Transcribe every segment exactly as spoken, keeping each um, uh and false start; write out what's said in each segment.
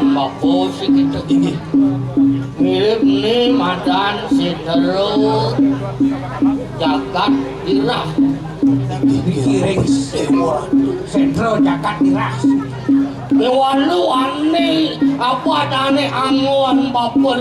Bapa sing kéto. Inggih. Mirib ni madan Sétra Jagat Dirah. Inggih, ring Sétra Jagat Dirah. Déwalu ané apa adané anggon bapa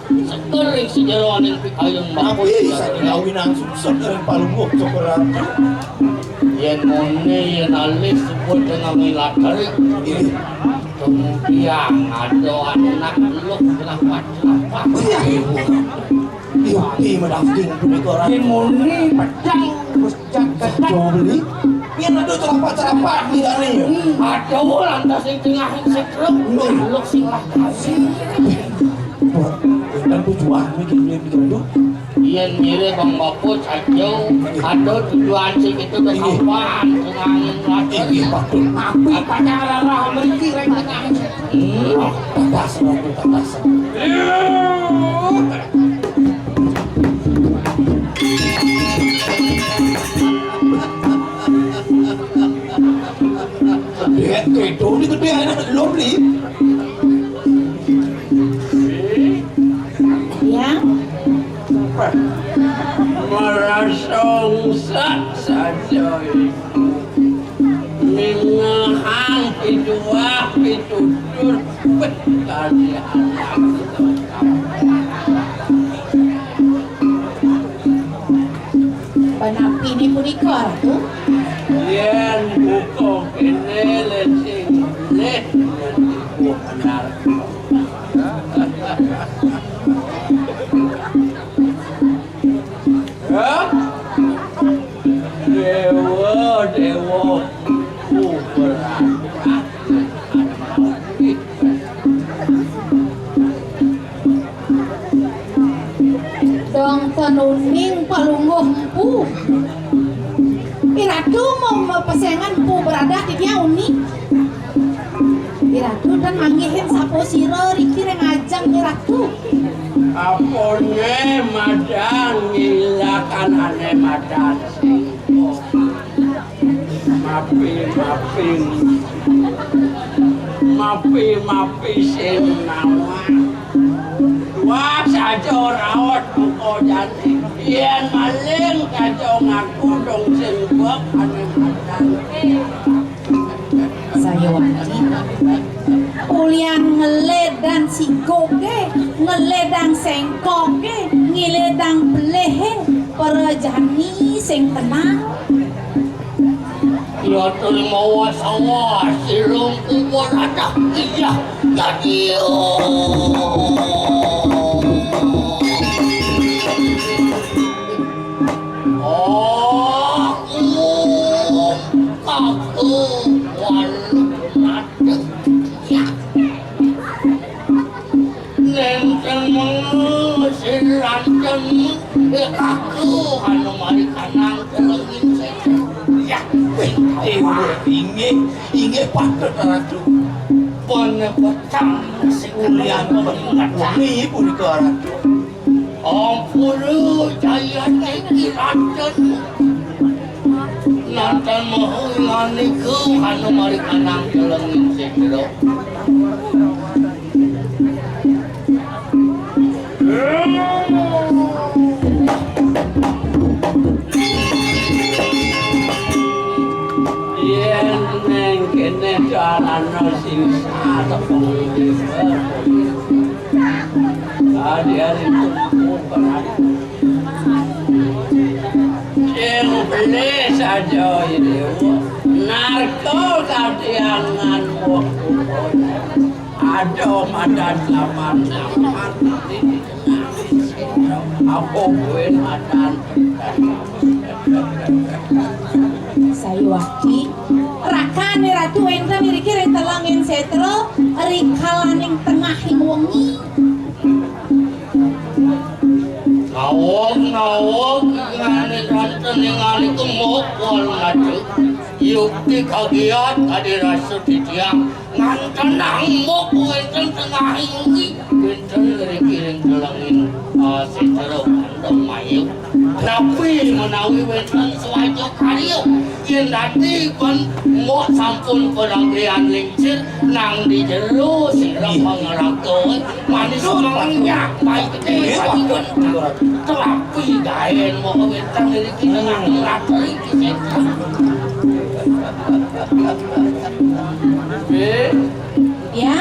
seger ring sajeroning pikayun bapa. Tapi satu lawinang sungsut ring Palungguh Cokor Ratu. Yén muni yén alis sebut dengan milater. Inggih. Kemudian ada anak luh kenapa-kenapa. Iya, iya. Iya, iya, madaging punika, Ratu. Yén muni pedang, bujang gedeg. Coba beli. Yén ada cerapat-cerapat, tidak nih, ya. Hmm, ada lantas sing tengah sing serem, luh sing lakasi. Wah, dan tujuan mikir-mikir itu. Yén mirib Bang Bapa saja, ada tujuan sing itu. Inggih. Kapan senangin lagi. Inggih, patut. Tapi pada arah mriki ring tengah. Hmm, tatas, Ratu, tatas. Gedé, gedé, ini gedé, enak, lho, beli. Ya. Marasa ngsak saja iku. Mingehang pituwah pitutur bet kali anak. Panapi ini punika, Ratu? Yén buka kéné lésing leh nang ibu benar. Hah? Déwa, déwa, ku berat. Dong ten uning Palungguh Empu. I Ratu mau mapesengan Empu beradah di dia uning. I Ratu ten manggihin sapa sira riki ring ajeng I Ratu. Apané madan ngilakan ané madan sing mapi-mapi, mapi-mapi sing nawang. Wah, saja raos buka jati. Yén maling saja ngaku dong sing bek ané madan. Saya wati. Ulian ngeledang sikoké, ngeledang sengkoké, ngeledang pelihé, prajani sing tenang. Ya terima wasawas, ilung kubur ada. Iya, jadi. Aku kaku walu ngadeg. Ya. Nénten mengusir rancen, eh, aku anu mari kanang kelengin saya. Ya. Inggih, inggih, inggih patut Ratu. Pun petang sing ulian pengingatan. Ini punika Ratu. Ampura jayane kiratan. Natan maha ilanika anu mari kanang kelengin sedra. Yen neng kene carana sing satepung iki. Kadian itu bukan aku. Sing beli saja ini. Narko kadiangan waktu. Ada madan laman-laman. Apa kuwi madan? Sayuwakti, rakane Ratu wenten iriki ring telenging setra, rikalaning tengahing wengi. Nawang, nawang, ingane ranten ningali kemok wal ngadu. Yukti kagiat kadi rasa titiang. Nganten ambok wenten tengahing wengi, wenten ngiring-iring telenging, ah, setra kandang mayuk. Napi menawi wenten swaja Karya, yén dadi kon mbok sampun padagean lingsir nang di jero sira pangraga. Manis manyak baik gedé, terapi gaén mbok wétan ngriki nang ratri. Ya.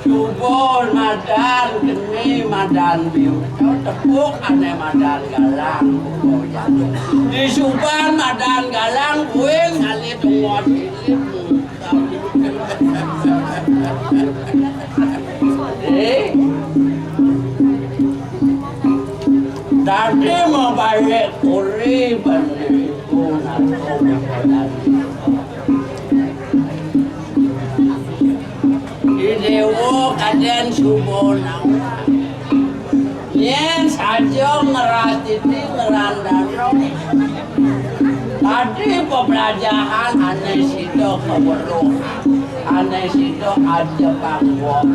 Suba madan geni madan biuta, tepuk ané madan galang buka jatuh. Di suban madan galang buin ngalih tunggu silit. Eh, tadi mau balik kuri benih. Di déwa kadén suba nawang. Yén saja ngrastiti ngrandana. Tadi pebelajahan ané sida kaweruh, ané sida aja pangwong.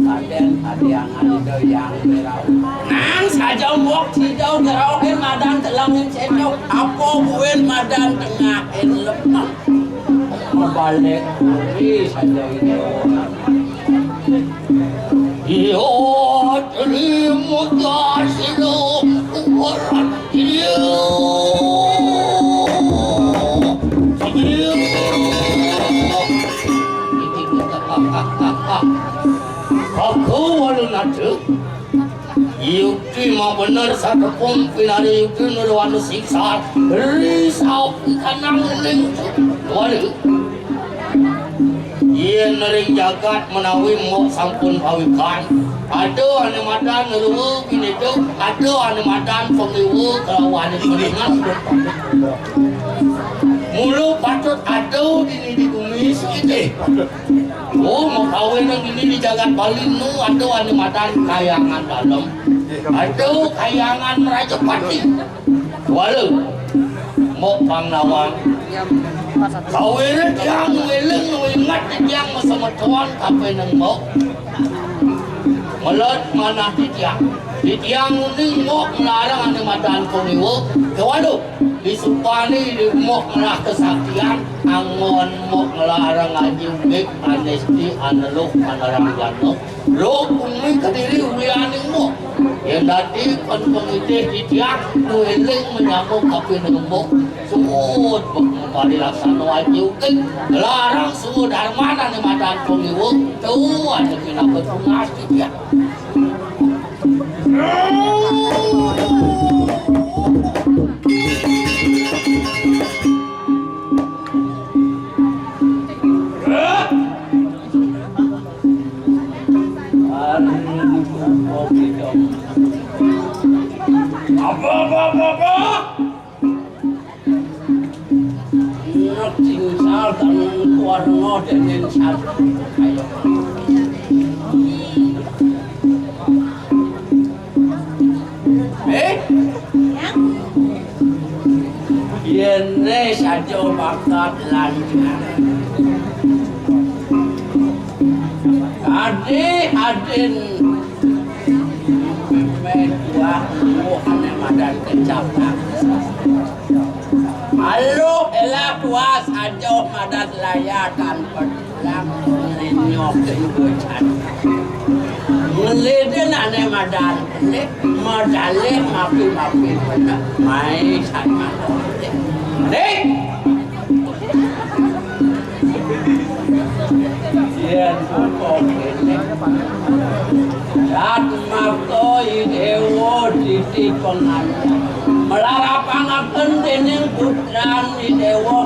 Kadén adiangan Ida Hyang Wirawa. Nang saja mbok sida ngrauhin madan telengin sida, apa buin madan tengahin lemah. Mabalik kuri saja Ida. Iya, terima kasih lo. Iya. Iya. Aku walu nate. Yukti mah bener satepung pinari yukti nurwanu siksa. Ri sapi kanang ling. Walu. Yén ring jagat menawi mbok sampun pawikan, ada ané madan ngeluwe bineda, ada ané madan pengiwa kelawan pendengar. Mula patut ada dini di bumi sini. Oh, makawin nang dini di jagat Bali nu ada ané madan Kayangan Dalem. Ada Kayangan Merajapati. Kuala, mbok pang nawang. Kawéné tiang nu éling nu inget tiang masemeton kapining mbok. Melod manah titiang. Titiang uning mbok nglarang ané madan pangiwa. Kuala, disupané di mbok ngelah kesaktian, anggon mbok nglarang aji ugik, anesti, aneluh, anerang jana. Lok bumi kediri ulianing mbok. Yén dadi kon pengitih titiang, nu éling menyama kapining mbok. Suud mbok mabali laksana aji ugik. Larang suud darman ané madan pangiwa. Tuh, ada pinaka tunas titiang. Apa, apa, apa, apa? Nak sing sal kan kuarno denen sal. Ayo. Eh? Yéné saja bakat lan adi adin meh tuah ané madan kecapak. Malu elah tuah saja madan layakan. Ngelinyo kehidupan. Ngelidin ané madan, lé, madalé mapi-mapi bener. Mai sama. Lé. Yén buka kéné. Yatmaka I Déwa titi panganten. Melarapangaken déning putran I Déwa.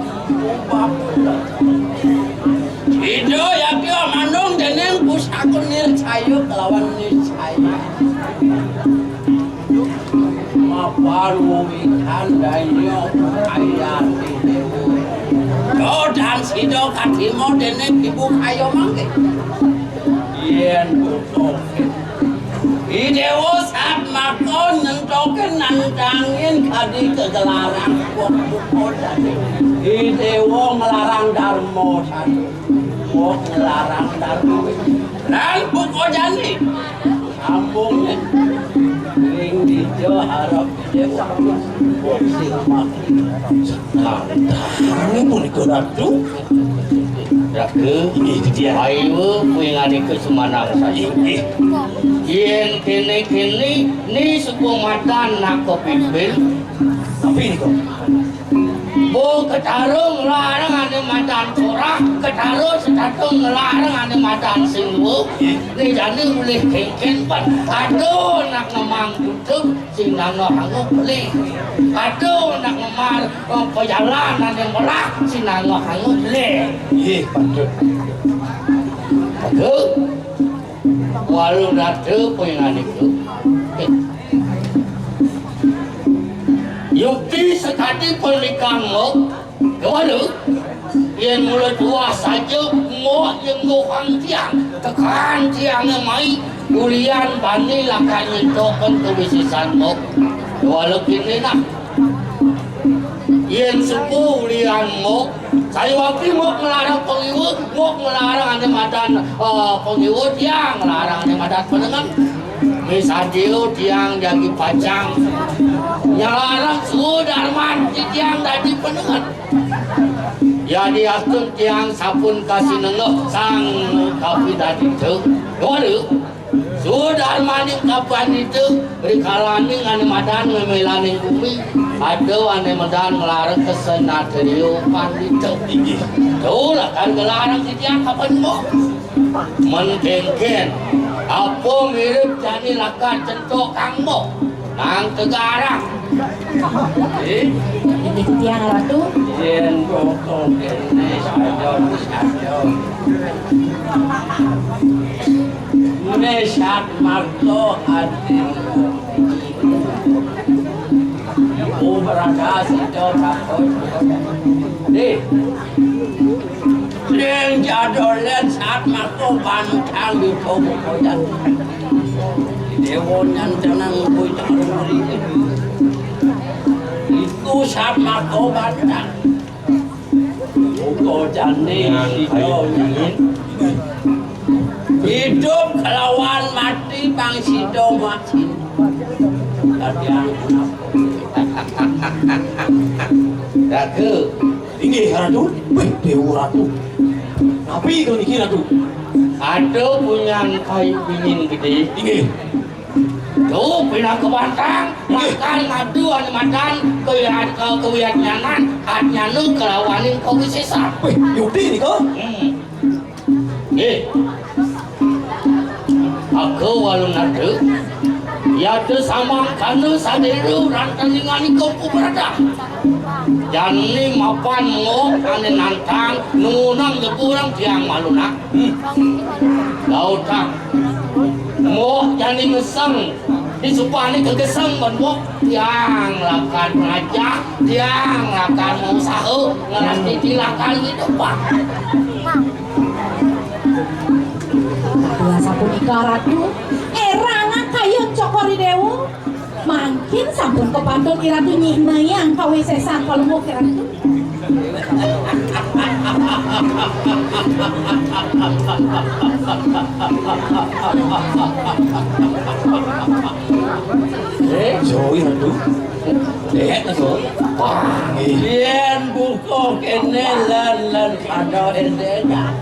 Ida yati amanung déning pusaka nircaya kelawan niscaya. Mapan wikan daya kayati déwa. Dodan sida katrima déning ibu kaya mangke. Yén butuh I Déwa satmaka nentokin nantangin kadi kegelarang wong buka dadi. I Déwa nglarang darma satu. Wong nglarang darma. Lan buka jani. Sambung ring dija Harap dia. Nah, ini punika Ratu. Raka, inggih, titiang. Ayo, kuwi nganika sumanang saya. Inggih. Yén kéné-kéné, ni suku madan nak kapipil. Tapi nika. Bo ketara nglarang ané madan corah, ketara setata nglarang ané madan sing luwung. Inggih. Né jani ulih kéngkén pan. Aduh, nak ngemang dutung. Sinanga hangu pelih. Aduh, nak ngemar, eh, pajalan ané melah, sinanga hangu pelih. Ih, patut. Aku, walu nata penganika. Yukti sekadi pernikahan mo, Kewala, yén mula tuah saja, mok nyengguhang tiang, tekan tiangé mai, ulian bani lakar nyentuhkan kawisésan mok. Kewala kéné nah. Yén suku ulian mok, sayuwakti mok nglarang pangiwa, mok nglarang ané madan, eh, pangiwa, tiang nglarang ané madan panengen. Misadia tiang jagi pacang. Nyarang sudarman titiang dadi panengen. Yadiastun tiang sampun kasinenggeh sang kapidadita. Wala, sudarmaning kapidadita rikalaning ané madan ngemelaning bumi. Ada ané madan nglarang ka sanatria pandita. Inggih. Tuh, lakar nglarang titiang kapan mo. Mén kéngkén, apa mirib jani lakar céntok kang mo? Nang tegarang. Eh? Ini titiang Ratu. Yén koko kéné saja, saja. Né sat marto ati. Ubrada sida takut. Dih. Ring jadolen sat mako bantang di komo kojan. Dewa nyantenang kuwi taruri. Iku sat mako bantang. Uga jane sida nyen. Idup kelawan mati pang sida mati. Dadi anu napa? Raga. Inggih, Ratu. Wih, Dewa Ratu. Napi to niki, Ratu? Ada punyan kayu bening gedé. Inggih. Tuh, pinaka bantang, inggih, lakar ngadu ané madan, kawiat-, ka-, kawiatnyanan, atnyana kalawaning kawisésan. Wih, yukti nika? Hmm. Nggih. Aka Walunata, yata samangkana sadéra ranteninganing kompu beradah. Jani mapan mok ané nantang, nunang jebur tiang malunak. Hmm. Gautang. Mok jani ngeseng. Disupané kageseng ban mok. Tiang lakar ngajak, tiang lakar ngusaha, ngeras titi lakar ngidup, Pak. Sapunika Ratu, érangan kayun Cokor I Déwa. Mangkin sampun kapantun I Ratu nyihnayang kawisésan Palembok, I Ratu. Eh, Joy, aduh. Dék, aduh. Wah, yén buka kéné lén-lén pada éndéna.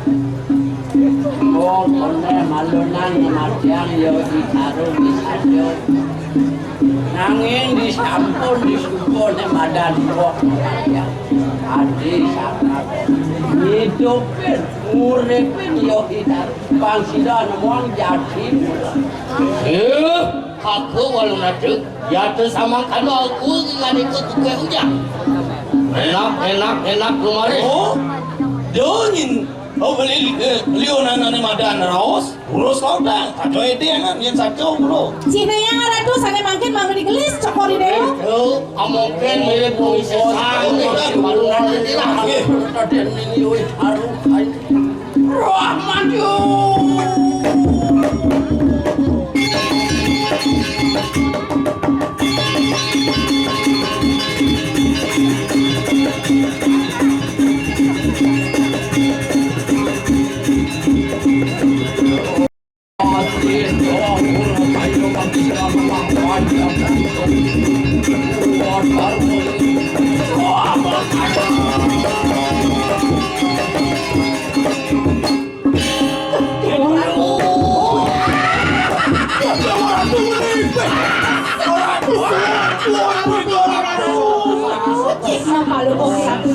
Wong koné malunan ngematiang ya ditaruh di sajo. Nanging disampun disukuné madan wong kaya adi sangat ngidupin, nguripin ya hidan. Bang sida nemong jadi. Eh, aku walunata, yata samangkana aku ngan ikut tukwe ujang. Enak, enak, enak, lumaris. Oh, dongin. Oh, beli, eh, liunan ane madan raos. Urus kau dah, kado ede anak, yang satu, bro. Sini yang Ratu, sana mangkin malu digelis, cokori deh. Itu, amongken mirip wong sesang, baru nanti lah. Oke. Raden ini, wih, haru, hai. Rahmat, yo.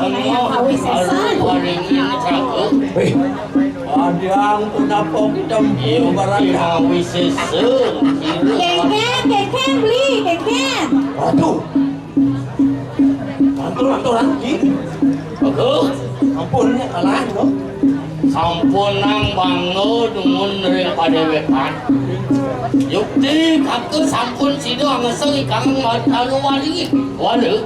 Kawisésan. Heh, adang punapa kita barang kawisésan? Kénkén, kénkén, beli, kénkén. Aduh. Atur, atur, Ki. Bagus. Ampun, ya, kalah, no. Sampunang bangga dumun ring padéwékan. Yukti kaka sampun sida angeseng ikang talu waringin. Wala,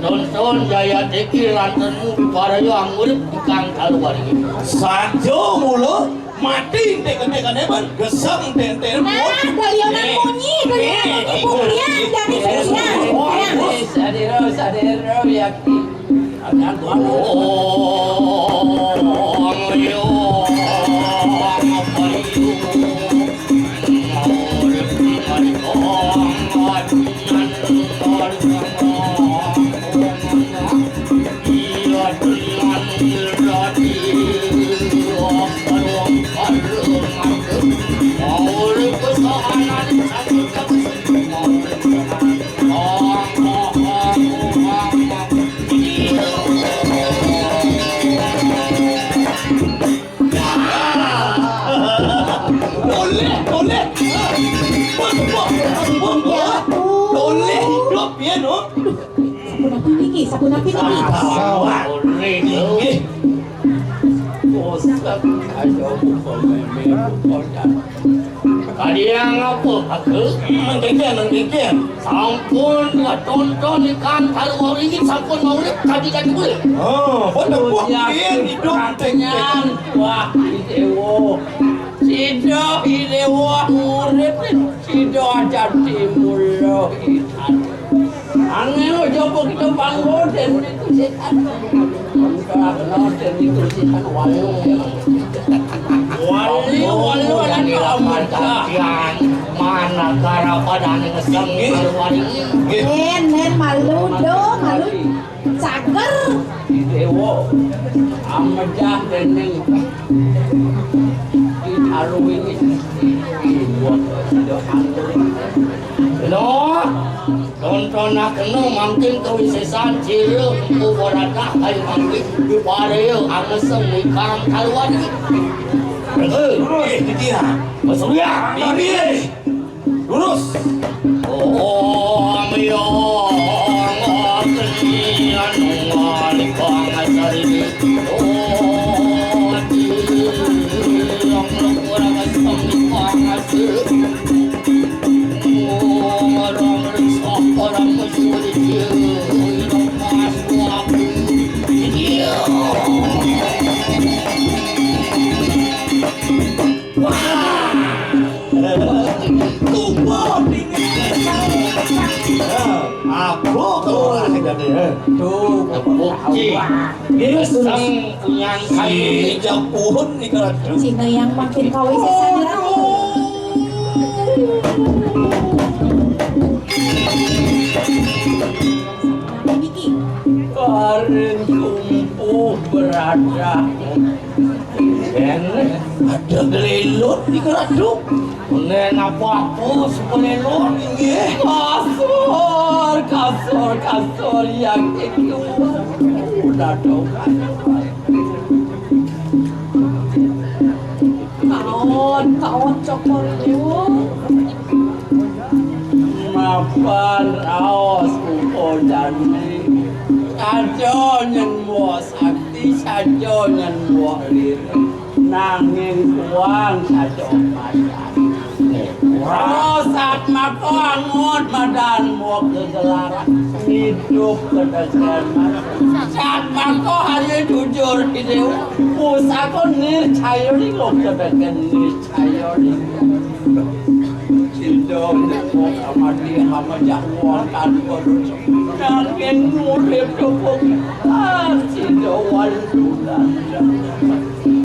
nonton jaya teki lantenmu paraya angurip ikang talu waringin. Saja mula mati entek-entekane ban geseng entek-entek. Nah, galianan munyi, galianan munyi, buktian, jani buktian, buktian. Sadero, sadero, yakti. Toleh, toleh. Toleh hidup ya, no. Sapunapi niki, sapunapi niki. Sawat. Inggih. Bosan aja buka meme, buka. Kalian apa, Kakak? Mengkikir, mengkikir. Sampun tonton ikan kalau mau ini sampun mau urip tadi kan boleh. Oh, betul. Wah, hidup. Wah, Dewa. Sida Dewa urip. Sida aja timur loh. Angel aja kok kita bangga dan itu setan. Kalau dan itu setan walu. Walu, walu ada di amarga. Mana gara pada ngeseng walu. Nén, nén malu do, malu. Cager. Dewa, amejah dening dialuin. Loh, tontonakena mangkin kawisésan cira Empu Baradah kaya mangkin diparéa angeseng ikang kaluwarga. Heeh. Terus, Ditia. Mas Surya. Inggih. Lurus. Om Hyang Agni Anung Malikang Sari. Om Hyang Agni Anung Malikang Sari. Om Ram Risa Param Suri. Wah. Tumpah dingin. Aku tuh orang jadi, eh. Tuh, tepuk, Ci. Sang punyan si japuhun nih kalau. Cina yang makin kawin sesana. Niki. Karing kumpuh beradah. Ada lelut di keradu. Nén apa-apa suka lelut. Inggih. Kasur, kasur, kasur yang itu. Udah dong. Kaon, kaon cokor. Mapan raos kuko jani. Kajo nyen bos. Ati saja nyen mbok lirik, nanging kuang saja madan. Rosat maka angut madan mbok gegelaran, ngidup kedeken. Sat maka hanya jujur idéwa, pusaka nircaya ning kedeken nircaya ning. Cinta nyemuk amati hama jahwa tanpa dosa. Nanging urip cukup.